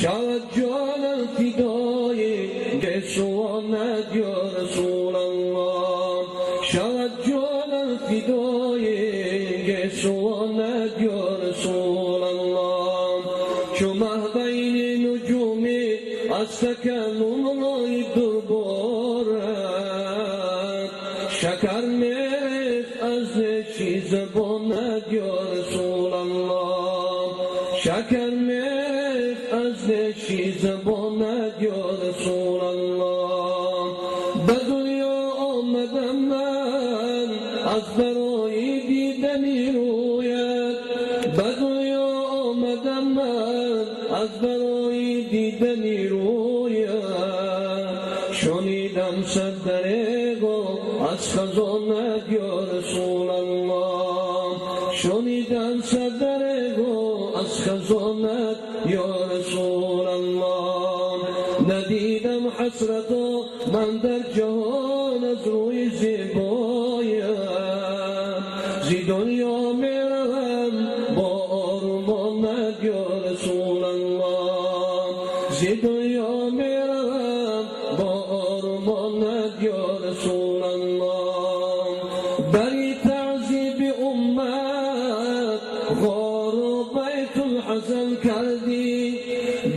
شود جانم فدای گیسوانت یا رسول الله، شود جانم فدای گیسوانت یا رسول الله. چو مه بین نجومی از تکلم رای دربارت، شکر میریخت از نشی زبانت یا رسول الله، شکر میریخت از نشی زبانت یا رسول الله. به دنیا آمدم من از برای دیدن رویت، به دنیا آمدم من از برای دیدن رویت. شنیدم صد دریغ از خزانت یا رسول الله، شنیدم صد دریغ از خزانت یا رسول الله. ندیدم حسرت من در جهان از روی زیبایت، زی دنیا میروم با آرمانت یا رسول الله، زی دنیا میروم با آرمانت یا رسول الله. بری تعذیب امت غار و بیت الحزن کردی،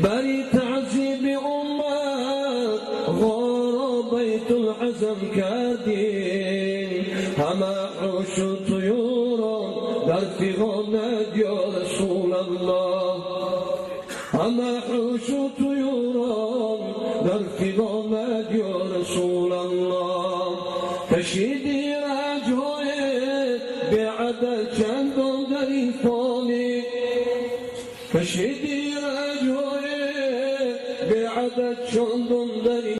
بری تعذیب امت غار و بیت الحزن کردی. همه حوش و طیوران در فغانت یا رسول الله، همه حوش و طیوران در فغانت یا رسول الله. کشیدی رنجهای بی عدد چندان در این فانی، کشیدی رنجهای بی عدد چندان در این